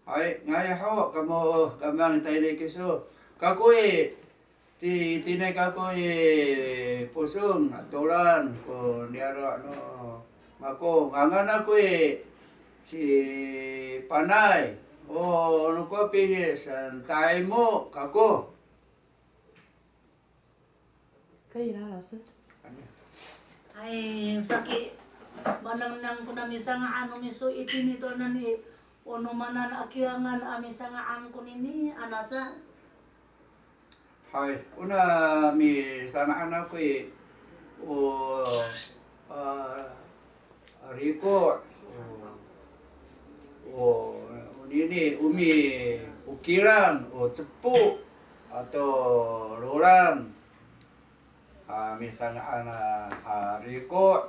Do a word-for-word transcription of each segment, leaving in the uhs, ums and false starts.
Hay, nga'ay ho kamo, kamang tayni kiso. Kako i, ti, tini kako i Posong, Tolan, ko niyaro' no mako. Ngangan ako i si Panay. O, no ko pini san Taymo kako. 可以啦，老师。Ay, faki, manengneng kona misanga'an no miso itini to nani, o no maan a kilangan a misanga'an konini, anaca? Hay, ona misanga'an ako i, o, a, Riko', o, o, onini, o mi, o kilang, o cepo', ato lolang, a, misanga'an a, a, riko'.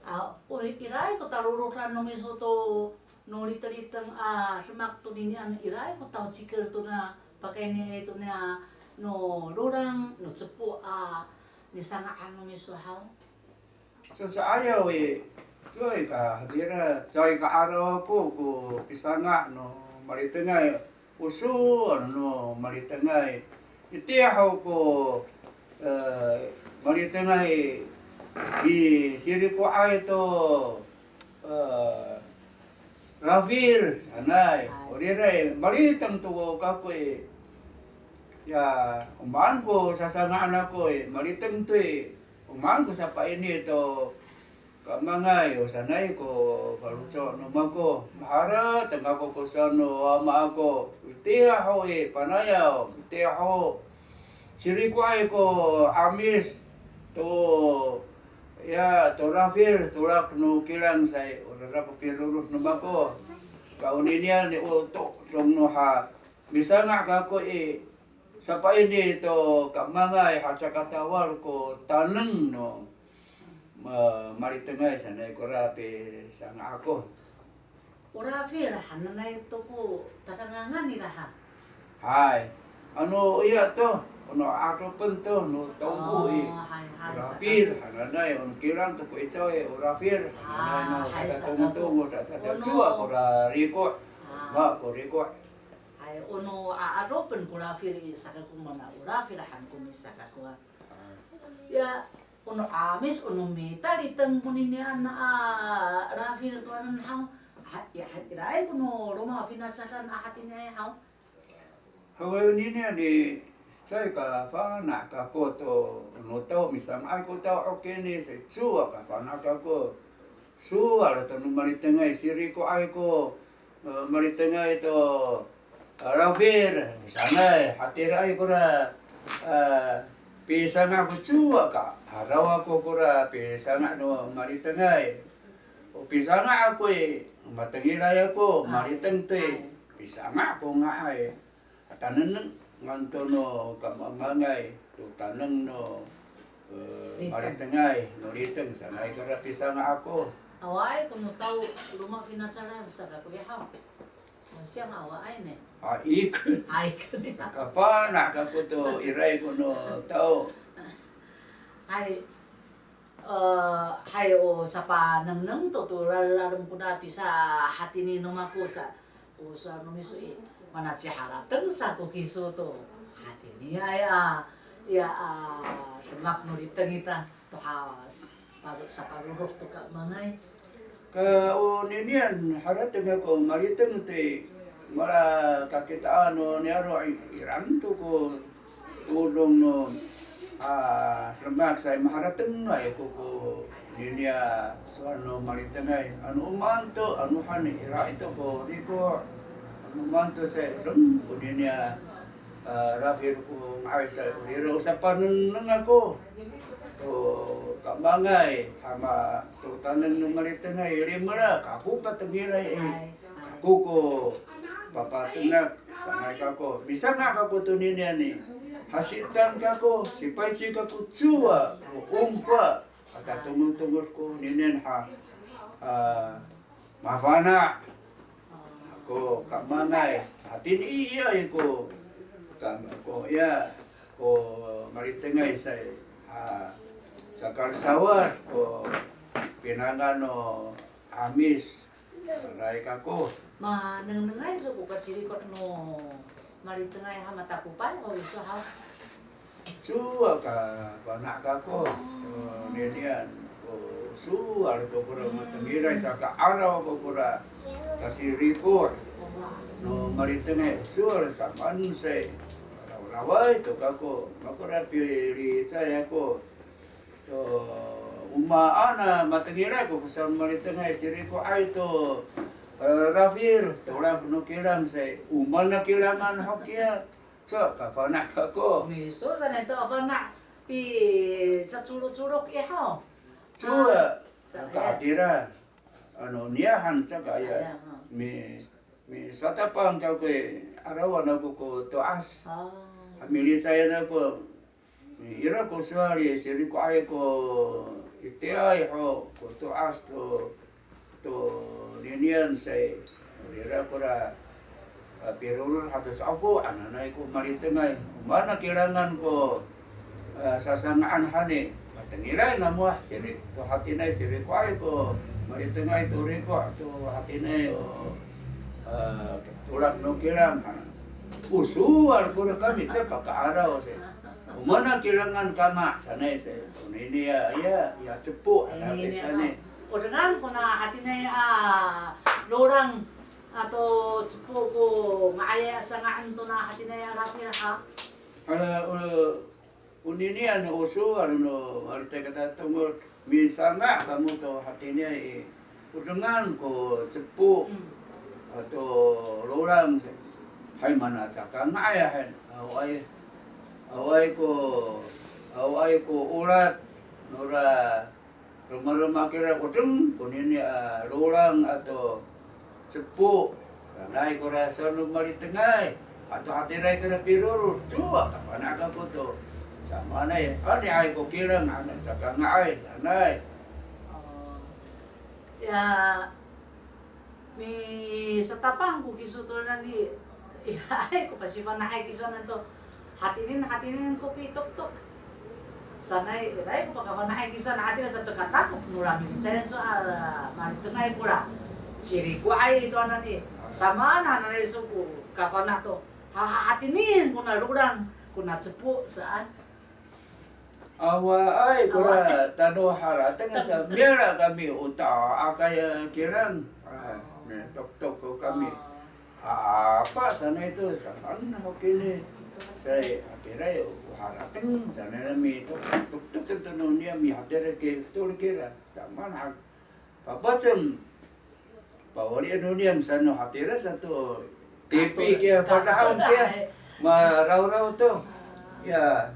A, o, iraay ko talolokan no miso to no liteliteng a demak toninian, iraay ko tawcikel tona pakayniay tona no lolang, no cepo' a nisanga'an no miso haw? Sosa'ayaw i, caay ka hatira, caay ka'araw ako ko pisanga' no malitengay, o sowal no malitengay. Itiya ho ko, e, malitengay i siriko'ay to, e, rafir, sanay. Hay. O riray, maliteng to kako i. Ya, o maan ko sasanga'an ako i, maliteng to i. O maan ko sapaini to kamangay, o sanay ko faloco' no mako. Maharateng kako ko sowal no wama ako. Itiya ho i, Panayaw, itiya ho. Siriko'ay ko 'Amis to, ya, to rafir, tolak no kilang sa i, o rara ko piroro' no mako. Kaoninian i, o todong no ha, misanga' kako i, sapaini to kamangay, ha caka tawal ko taneng no, ma-, malitengay sanay kora pisanga' ako. O rafir hananay to ko tadangangan nira ha. Hay. Ano iya to, ano 'adopen to, no tongko i. O, hay, hay, rafir hananay, ano kilang to ko icowa i, o rafir hananay no, hay, kada tongtong, kada, kada cowa kora riko'. A. Ma ko riko'. Hay, ono 'a'adopen ko rafir i, saka ko mana o rafir han ko misaka ko a. Ya, ono 'Amis, ono mitaliteng koninian a rafir toanan haw. Ha, ya, ha, iraay kono roma finacadan a hatiniay haw. Haw, ninian i, caay ka fana' kako to, no tao misanga'ay ko tao o kini, sa i cowa ka fana' kako. Sowal to no malitengay, siriko'ay ko, e, malitengay to, e, rafir, sanay, hatiraay kora, e, pisanga' ko cowa ka, 'araw ako kora pisanga' no malitengay. O pisanga' ako i, matengilay ako, maliteng to i, pisanga' ko nga'ay. Tanengneng nganto no kamangay to taneng no, e, malitengay no liteng sanay kora pisanga' ako. Awaay kono tao roma finacadan saka ko i haw. O siyang awaay ne. A, ikor. A, ikor. Kafana' kako to iraay kono tao. Hay. E, hay, o sapanengneng to to lalem kona pisahatini no mako sa, o sowal no miso i, mana ciharateng sa ko kiso to hatiniay a, ya a, demak no liteng ita to ha, s-, paro-, saparoroh to kamangay. Ka o ninian harateng ako maliteng to i, mala kakitaan no niyaro' i, iraan to ko todong no, a, demak sa i, maharatengay ako ko ninian sowal no malitengay. Ano o maan to, ano han i, iraay to ko riko'. Ano o maan to sa i, reng ko ninian, a, rafir ko nga'ay sa i, o rira o sapanengneng ako to kamangay, hama to taneng no malitengay, limela kako patengilay i, kako ko papatenak, sanay kako. Misanga' kako to ninian i, hasitan kako, sipayci kako cowa ko ongpa, ata tongotongod ko ninian ha, a, mafana' ko kamangay. Hatiniay ko kam-, ko, ya, ko malitengay sa i, a, saka sowal ko pinangan no 'Amis. Aray kako. Manengnengay iso ko kaciriko' no malitengay ha, matakopay ho iso haw. Cowa ka fana' kako, to ninian, ko sowal ko kora matengilay, caka 'araw ko kora kasiriko' no malitengay, sowal samaan sa i, rawraway to kako, makora pilicay ako to, o maan a matengilay ko saan malitengay, siriko'ay to, e, rafir, to lak no kilang sa i, o maan a kilangan ho kiya. Cowa ka fana' kako. Miso sanay to a fana', picacolocolo i haw. Cowa, a, sa, ka hatira. Ano niyahan caka aya. Aya, ha. Mi, misatapang kako i, 'arawan ako ko to'as. A. Milicayan ako, ira ko sowal i, siriko'ay ko itiyaay ho ko to'as to, to ninian sa i, ira kora, a, pirorod hato sa'opo, hananay ko malitengay. O maan a kilangan ko, a, sasanga'an hani, matengilay namo, siri, to hatiniay, siriko'ay ko malitengay to riko' to hatiniay, o, a, to lak no kilang, ha. O sowal kora kami, caay paka'araw sa i. O maan a kilangan kama sanay sa i, onini ya, ya, ya cepo, hananay sanay. O dengan kona hatiniay a lolang ato cepo ko nga'ayay a sanga'en tona hatiniay a rafir ha. Ala, o, onini ano o sowal no malitay kata tongod, misanga' kamo to hatiniay i, o dengan ko cepo ato lolang, hay mana caka nga'ay, hay, awaay, awaay ko, awaay ko olat nora romaroma kira, o deng konini a lolang ato cepo. Sanay kora sano malitengay ato hatiraay kira pirorod, cowa ka fana' kako to. Samaanay, aniay ko kilang, aniay caka nga'ay, sanay. O, ya, misatapang ko kiso to nani, iraay ko pasifana'ay kiso nan to, hatinin, hatinin ko pitoktok sanay, iraay ko pakafana'ay kiso na hatira sato katakop no ramin. Sanay so, a, malitengay kora siriko'ay to nani. Samaan hananay so ko kafana' to, ha, ha, hatinin kona lolang, kona cepo saan. Awaay, kora tano harateng sa, miala kami o ta'akay a kilang. A, mitoktok ko kami. A, apa sanay to, saan ho kini. Sa i, hatiraay o harateng sanay nami to, toktok to no niyam i, hatiraay kiftol kira. Samaan ha Papacem, pawalien no niyam sano hatira sato, tipi kiya, fadahong kiya, marawraw to. Ya,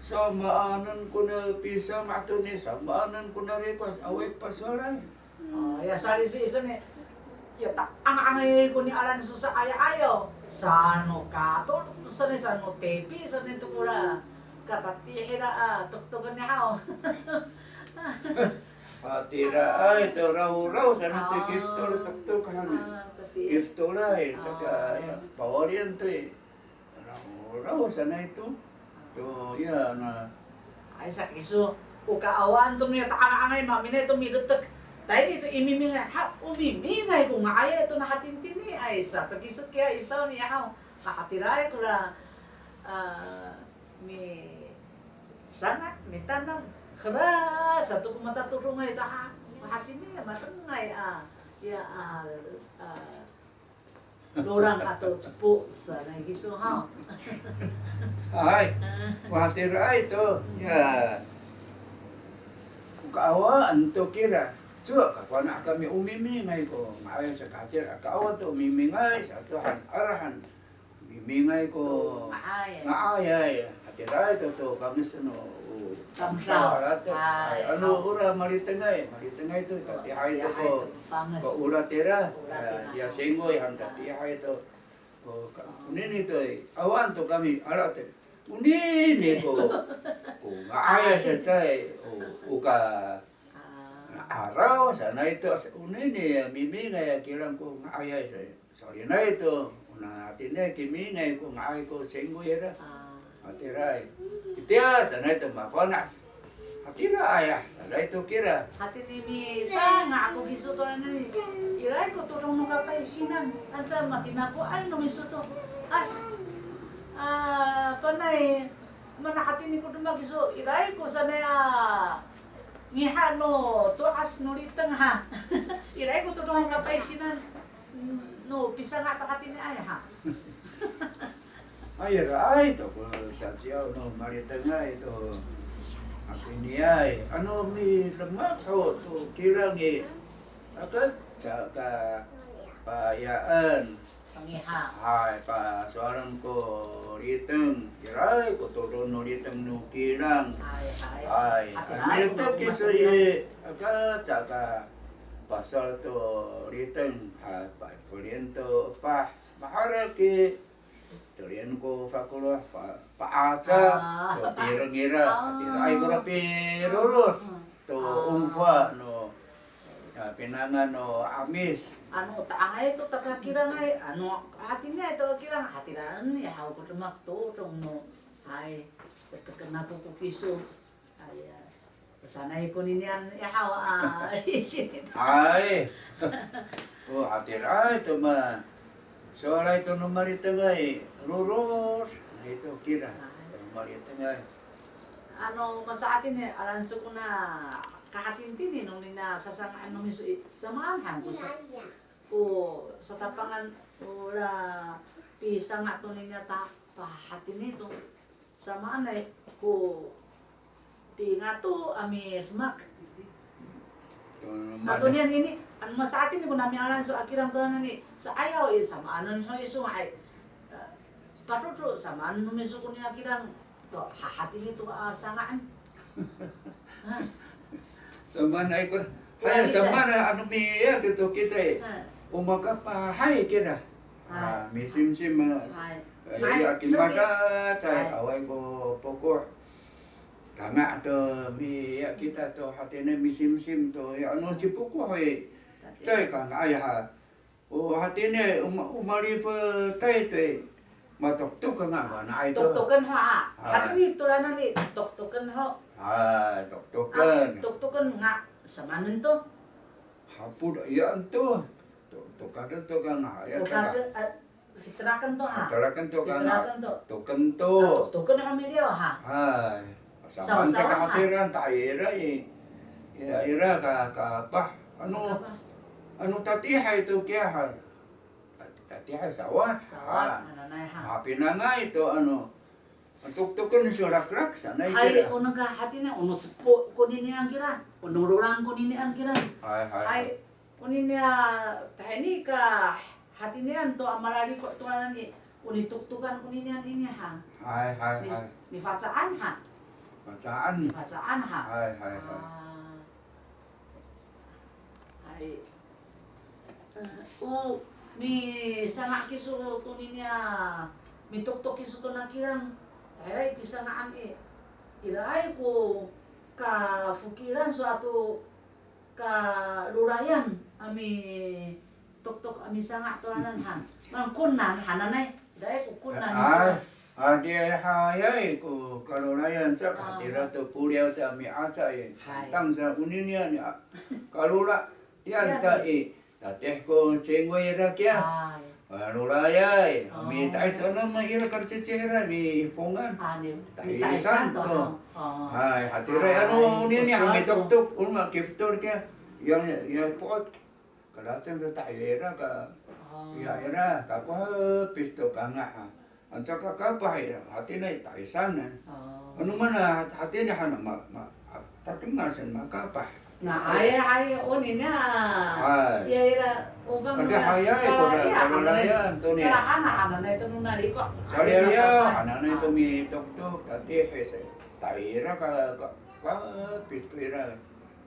samaanen kona pisang ato ni, samaanen kona rikos, awaay pasowalay. O, ya, sali si iso ni, ya, ta, ang, angay koni alan so sa aya ayo. Sano kato, sano, sano tipi, sano to kora. Katatihira a, toktoken ni haw. Hatiraay to rawraw sanay to kiftol toktok han. A, kati. Kiftolay, caka, ya, pawalien to i. Rawraw sanay to. To, ya, na. Ay, sa kiso, o kaawaan to niya ta'anga'angay, maminay to miletek. Tayni to i mimingay, ha, o mimingay ko nga'ayay to na hatintiniay sa, to kiso kiya i sawni haw. Hatiraay kora, a, misanga', mitanam, hera sato ko matatodongay to, a, hatini matengay a, ya, a, a, lolang ato cepo sanay kiso haw. Hay, hatiraay to, ya. O kaawaan to kira, cowa ka fana' kami o mimingay ko nga'ayay sa, hatira kaawaan to o mimingay sato han, arahan. Mimingay ko nga'ayay. Nga'ayay. Hatiraay to, to panges no, o, tamdaw. Tamdaw, a, to. Hay, ano, ora malitengay, malitengay to, tatiihay to ko, ko olat ira. Olat ira. A, ya singkoy han tatiihay to. O, ka, onini to i, awaen to kami, ala to. Onini ko, ko nga'ayay sa i, o, o ka, a, araw sanay to, onini, mimingay a kilang ko nga'ayay sa i. Solinay to, ona hatiniay kimingay ko nga'ay ko singkoy ira. A. Hatiraay. Itiya sanay to mafana'. Kira aya, saday to kira. Hatini misanga' ako kiso to anay. Iray ko todong no kapay sinan, anca matinakoay no miso to. As, a, panay, mana hatini ko demak kiso, iray ko sanay a ngiha no to'as no liteng ha. Iray ko todong no kapay sinan. No pisanga' to hatiniay ha. Ay, iraay to ko caciyaw no malitengay to hatiniay. Ano midemak ho to kilang i, aka caka payaan. Pangiha. Hay, pasowalen ko liteng. Iray ko todong no liteng no kilang. Hay, hay. Hay, hatiniay, ano to kiso i, aka caka pasowal to liteng, ha, pa, folien to epah, maherek i, tolien ko fakeloh, pa, pa'aca, a, to tireng ira, a, hatiraay ko rapiroros, to ongfa no, a, pinangan no 'Amis. Ano ta'angay to takakilangay, ano hatiniay to kilang, hatiraen i haw ko demak to, todong no, hay, teken ako ko kiso. Aya, sanay koninian i haw a, i sini. Ay. O, hatiraay to ma, sowalay to no malitengay, roros, ay to kira, ay, to malitengay. Ano, masaatin i, alanay ko na kahatintini nonini a sasanga'an no miso i, samaan han ko sa, ko satapangan, ora pisanga' toninian ta, pahatini to. Samaanay ko pingato a midemak. Ato niyan ini, ano masaatin ko na mialaan so a kilang to nani, sa'ayaw i, samaanen ho i songa'ay. E, padodo, samaanen no miso koni a kilang to, hahatini to a sanga'en. Ha. Samaanay ko, hay, samaanay ano miya kito kita i. Ha. O makapahay kira. Hay. A, misimsim, a, hay, hay, ya, kimasa, cay, hay, awaay ko pokoh. Kanga' to, miya kita to, hatini misimsim to, ya, ano cipokoh i, cay, kanga'ay ha. O, hatini, o ma, o malifetay to i, matoktok kanga' fanaay to. Toktoken ho a. Hay. Hatini toranan i, toktoken ho. Hay, toktoken. A, toktoken nga, samaanen to. Hapod iyaan to. To, tokaden to kanga', ya, tokaden, a, fiteraken to ha. Fiteraken to kanga'. Fiteraken to. Token to. A, token ho miliyaw ha. Hay. Samaan, samaan sa ka ha. Hatira, tahira i. Ira, ira ka, kapah. Ano, kapah. Ano tatiihay to kiya ha. Tatiihay sawad. Sawad, ha. Hananay ha. Mapinangay to ano. Toktoken so laklak sanay kira. Hay, o naka hatini, o no cepo koninian kira, o no rolang koninian kira. Hay, hay. Hay, koninian, tahini ka hatinian to a malaliko' to anani, o nitoktokan koninian ini ha. Hay, hay, hay. Nifaca'an ha. Faca'an. Nifaca'an ha. Hay, hay, hay. A. Hay. E, o misanga' kiso tonini a mitoktok kiso tona kilang, tayra i pisanga'an i, iraay ko kafokilan so ato kalolayan a mitoktok a misanga' toranan han. Mangkonan hananay, iraay ko konan iso. A, adihayay ko kalolayan sa, a, hatira to poliyaw ta mi'aca i. Hay. Tangsa oninian i, a, kalolayan ta i. Tatih ko cingoy ira kiya. Hay. A, rolayay. O. Mita'is ano ma ira karcicih ira, miipongan. A, ni, ta'isan to. Hay, hatira ano nini a mitoktok, o no ma kifetol kiya. Yang, yang po'ot. Kalaceng sa tahira ka. O. Ya ira, kakohepis to kanga' ha. Anca kakapah i, hatini ta'isan, e. O. Ano mana hat-, hatini hana ma, ma, a, tatengasen makapah. Na, ay, ay, o nina. Hay. Ya ira, o bang. Adihayay ko na, ya, kalolayan to ni. Kalahan hananay to no naliko. Saliyaw, hananay to mitoktok, tatihi sa. Tahira ka, ka, kahepis to ira.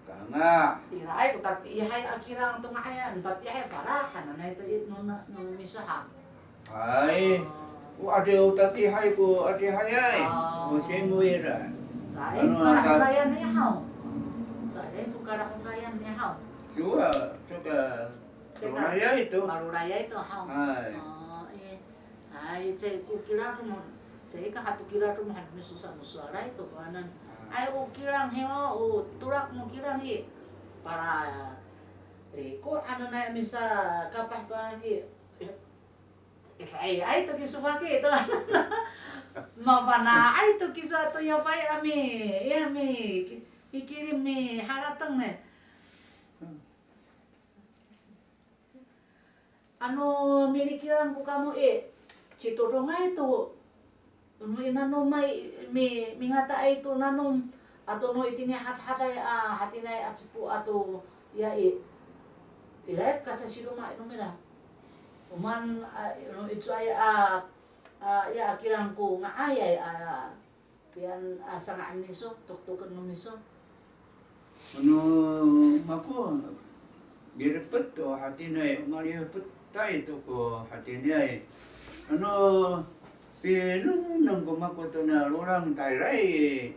Kanga'. Iraay ko tatiihay a kilang to nga'ayan, tatiihay fala hananay to i, no, no, no miso ha. Hay. O. O adi o tatiihay ko adihayay. O. O singwira. Caay ko kalahokayan ni haw. Caay ko kalahokayan ni haw. Suwa, saka malorayay to. Malorayay to haw. Hay. O, i. Hay, caay ko kila to mo, caay ka hato kila to mo, han miso sa mo sowalay to koanan. Ay, o kilang hiya, o tolak no kilang i, pala, riko' hananay a misakapah to hananay i, ay, ay to kiso faki to. Mafana'ay to kiso ato yafay a mi, ya mi, mikilim miharateng ne. Ano minikilang ko kamo i, citodongay to, no i nanomay, mi, mingataay to nanom, ato no itini hadhaday a, hatiniay a cipo ato, ya i, ira ko kasasiroma no mira. O maan, a, no icowaay a, a, ya a kilang ko nga'ayay a, Piyan a sanga'en iso, toktoken no miso. Ano mako, mirepet to hatiniay, o malifetay to ko hatiniay. Ano pinengneng ko mako tona lolang, tayra i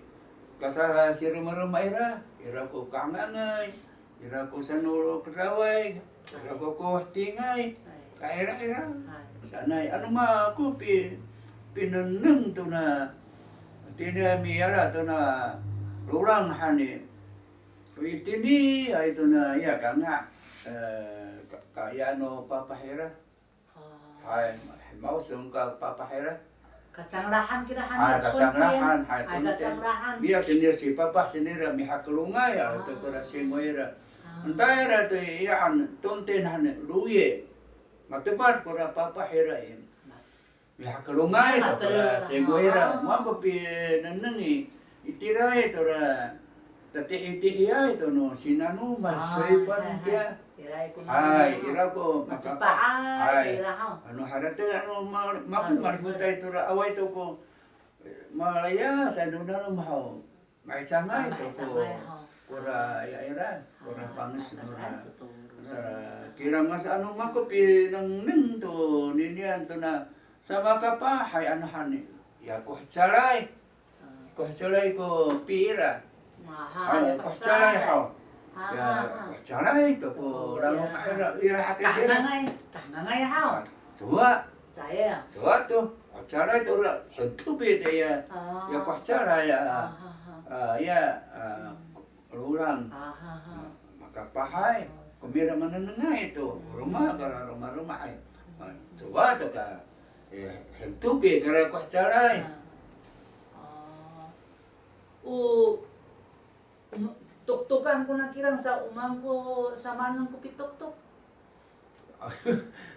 kasasiremarema ira, ira ko kangangay, ira ko sano kedaway, ira ko kohetingay, kaira-ira. Sanay, ano mako pi, pinengneng tona, tini a miyala tona lolang hani. Itini, ay tona, ya, kanga, e, ka, kaya no papah ira. Hay, maos ka papah ira. Kacanglahan kira han, hay, kacanglahan, hay, tonten. Kacanglahan. Iya, sinira ci papah, sinira mihakelongay, a, to kora singoy ira. Ntay ira to, iya, han, tonten han, loye. Matefad kora papah ira i. Mihakelongay to kora singoy ira. Mako pinengneng i, itiraay tora tatihi-tihiay to no sinanom, a, soyfan kiya. Hay, ira ko makapa. Hay. Ano harateng ano ma, mako malifetay tora awaay to ko, e, malaya sa no nanom haw. Ma'icangay to ko, kora ya ira, kora fanges nora. Sa, kira masa ano mako pinengneng to ninian tona samakapa, hay ano hani. Ya kohecalay. Kohecalay ko pi ira. Hay, kohecalay haw. Ya, kohecalay to ko laloma' ira, ira hati ira. Kahengangay, kahengangay haw. Cowa. Cowa to, kohecalay to ira, hentopi to ya. Ya kohecalay ya. A, ya, a, lolang. Makapahay. Ko mira manengnengay to roma, kara romaroma hay. A, cowa to ka, e, hentopi kara kohecalay. O, toktokan kona kilang sa, o maan ko samaanen ko pitoktok.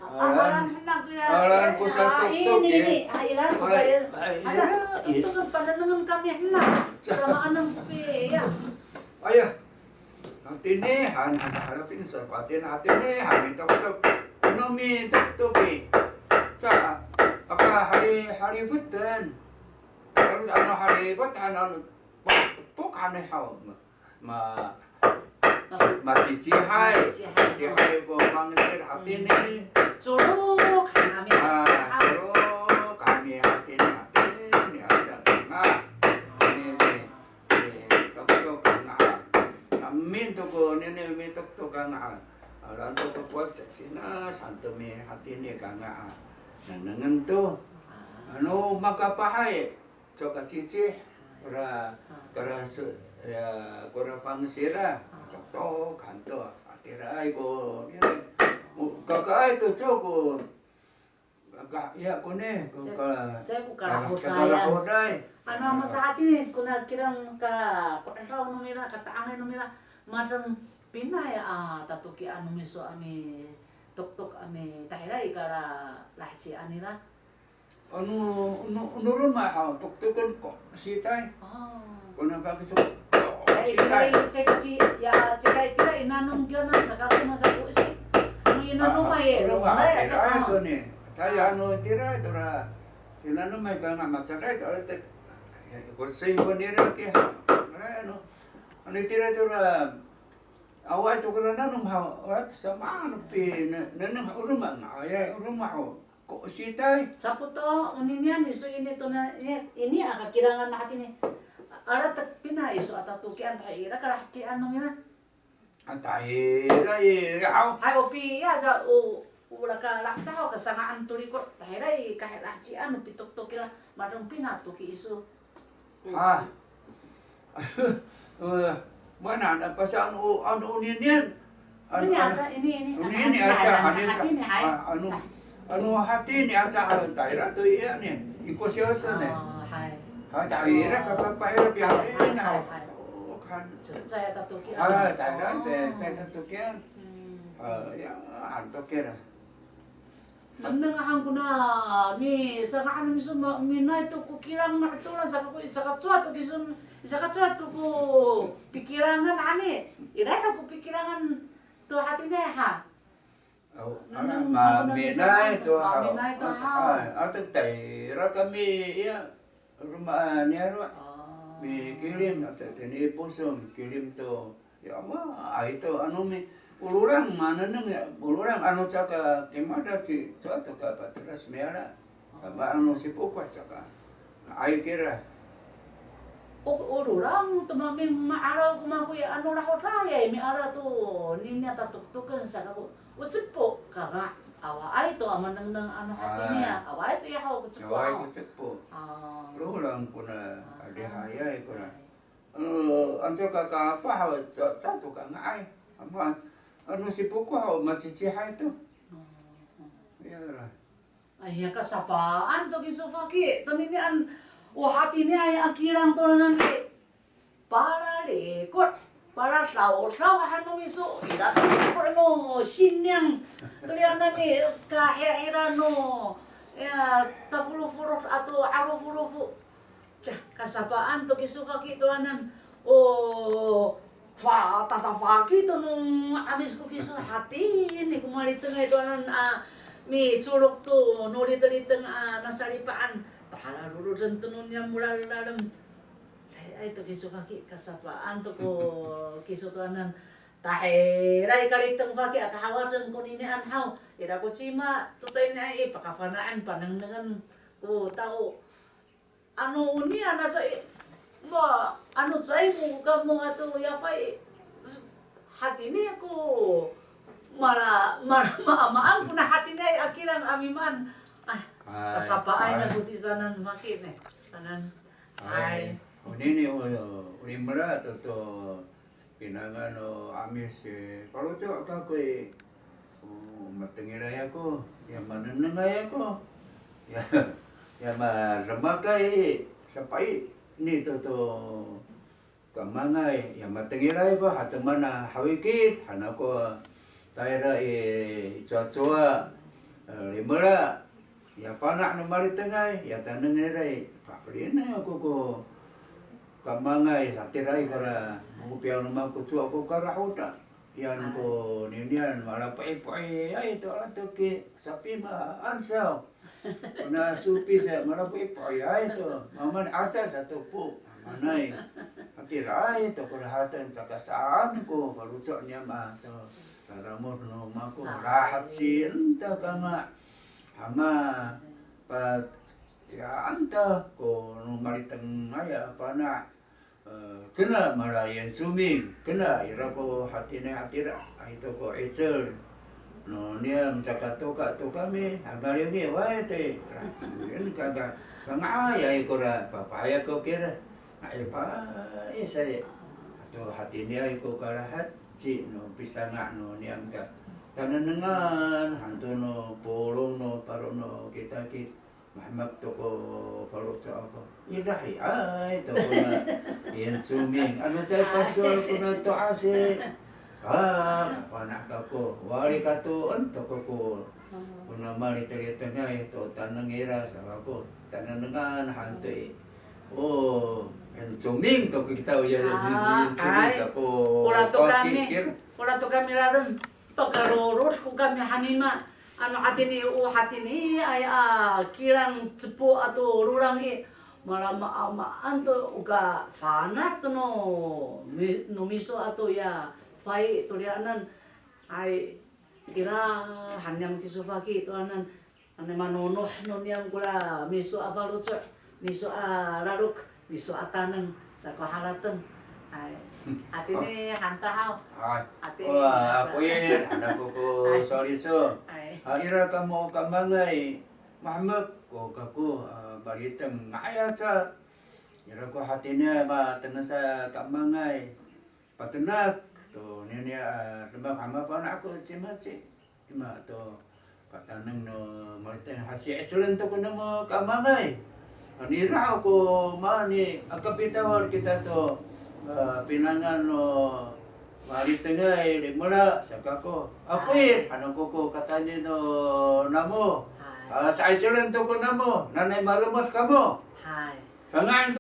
Alaen ko sa toktok, ini, ini. Alaen ko sa, toktokan panengnengen kami hena. Samaanen ko pi, ya. Aya. Hatini han, han, halafin sa, patin hatini han, mitoktok. Ano mitoktok i. Sa, aka hali, halifeten. Ano halifet han, ano Pok, pok, ano haw, ma, ma, macicihay, macicihay ko fangsil hatini. Colok han kami. A, colok han kami hatini, hatini, aca kanga. Ini, ini, ini, toktok kanga. Amin to ko, nini mitoktok kanga. Alaen to ko pot, cina, santo mi hatini kanga. Nengnengen to. Ano makapahay. Coka cicih, kora, kora se, ya, kora fangsil ira, toktok han to, hatiraay ko, ira, o, kakaay to co ko, ka, ya, kone, ko, ka, caay ko kalahoday. Kalahoday. Ano, masahati ni, kona kilang ka, ko'edaw no mira, kata'angay no mira, madeng pina ya, a, tatokian no miso a mitoktok a mi, tahira i kala laheci anira. Ano, ano, ano roma haw, toktoken ko sitay. A. Kona fangsil ko sitay. Ay, itira i, cek ci, ya, cek ay itira i nanom kiyo na, saka ko masa ko si. Ano i nanom ay, roma, ay, itira to ni. Taya ano itira tora, sinanom ay kanga macakay to, tek, ya, ko singko nira ki, ano, ano itira tora, awaay to kora nanom haw, ora to samaan pi, ne, nengneng o roma, nga'ayay o roma haw. Ko sitay. Sapoto, oninian iso ini tona, ini, ini a kakilangan hatini. Alatek pina iso a tatokian, tahira kalahecian no mira. A, tahira i, aw. Hay, o piya sa, o, o laka laheci haw kasanga'an to riko', tahira i kalahecian no pitoktok kira, madeng pina toki iso. Ha. Mana, pasal ano, ano oninian. Ano, ini ano, aca, ini, ini. Onini aca, hatini, hay. Ano, ano hatini aca, ano, tayra to iya ni. Iko siyoso ni. Hay. Hay, tayra, kakapah ira piyatin, hay. Hay, hay. Kan. Caay tatokian. Hay, tayra, caay tatokian. Hay, ya, han to kira. Nengneng han kona, misanga'an miso, ma, minay to ko kilang no 'Atolan, saka ko, saka cowa to kiso, saka cowa to ko pikilangan ani. Ira ho ko pikilangan to hatiniay ha. Aw, nengneng han kona miso, minay to ha. Minay to ha. Ato tayra kami, iya. Roma niyaro'. Mikilim, ato tini i Poso, mikilim to. Ya, ma, ay to, ano mi, o rolang, manengneng ya, o rolang, ano caka, kimada ci, cowa to ka pateras miala. Kama ano sipokoh caka. Ay kira. O, o rolang to mami ma'araw ko mako ya, ano lahod layay, miala to, niniya tatoktoken saka ko. O cepo' kama, awaay to a manengneng ano hatiniya, awaay to ya haw ko cepo'. Awaay ko cepo'. Rolang kona, adihayay kona. Ano, anca kakapah haw, ca, caay to kanga'ay. Ama, ano sipokoh haw, macicihay to. Ira. Aya, kasapaan to kiso faki, toninian, o hatiniay a kilang to nani. Palaliko', paladawdaw han no miso, ira to ko' no siniyang, toriyanan i kahirahira no, ya, tafolofolod ato 'alofolofo. Ca, kasapaan to kiso faki toranan, o, fa, tatafaki to no 'Amis ko kiso hatini ko malitengay toranan a micolok to no liteliteng a nasalipaan, pahalaloden to no niyam o lalalem. Ay, ay to kiso faki, kasapaan to ko kiso toranan. Tahira i kaliteng faki a kahawaden koninian haw. Ira ko cima to tayniay i, pakafana'en panengnengen ko tao. Ano onian aca i, ma, ano caay ko kamo ato yafay. Hatini ko mala, mala, maamaan kona hatiniay a kilang a mimaan. Ah, kasapaay na ko tisowanan faki ni. Kanan. Hay. Onini o, o limela to to pinangan no 'Amis i, faloco' kako i, o matengilay ako, ya manengnengay ako, ya, ya mademakay i, sapaini to to kamangay, ya matengilay ako, hateman a hawikid han ako, tayra i, i cowacowa, e, limela. Ya fana' no malitengay, ya taneng ira i, pafelien ako ko kamangay, satiraay kora, mopiyaw no mako cowa ko karahoda. Yan ko ninian, malapo'ipo'iay to, ala to ki, sapimaan saw. Kona sopi sa, malapo'ipo'iay to, mamaan aca sato po, maanay. Satiraay to kora haten, caka saan ko faloco' niyam a to, raramod no mako, rahat sien ta kama. Hama, pat, ya, anta ko no malitengay a fana', e, kena mala Yincumin, kena ira ko hatini hatira, ay to ko 'icel. No niyam caka toka to kami, hangaliw ni, way te, racuin kaga, kanga'ay, ay kora, papaya ko kira. Ay pa, ay say, ato hatiniay ko kalahaci no pisanga' no niyam ka. Tanengnengan han to no polong no paro no kitakit, mahemek to ko faloco' ako. Ira hiay to kona Yincumin. Ano caay pasowal kona to'as i. Sa, kafana' kako. Wali katoen to kako. Kona malitelitengay to taneng ira sa kako. Tanengnengan han to i. O, Yincumin to kita, o ya, Yincumin to ko. Ora to kami, ora to kami lalem, pakarorod ko kami hanima, ano hatini, o hatiniay a kilang cepo' ato rolang i, malamaamaan to o kafana' to no mi, no miso ato ya fay toriyanan, ay, ira han niyam kiso faki toranan, ano manonoh no niyam kora miso a faloco', miso a lalok, miso a taneng, sako harateng. Ay. Hatini han ta haw. Ay. Hatini. Wa, sa- ako i, han ako ko sowal iso. Ay. A, ira kamo kamangay, mahemek ko kako, a, maliteng, nga'ay aca. Ira ko hatiniay matenesa kamangay. Patenak to nini a demak hama pana ako cimaci. Ima to kataneng no maliteng hasi ecelen to ko namo kamangay. Nira ko mani aka pitawal kita to, a, pinangan no malitengay limela saka ko. Akoy, ano ko ko katayni no namo. Hay. A, sa ecelen to ko namo, nanay maromod kamo. Hay. Sanga'en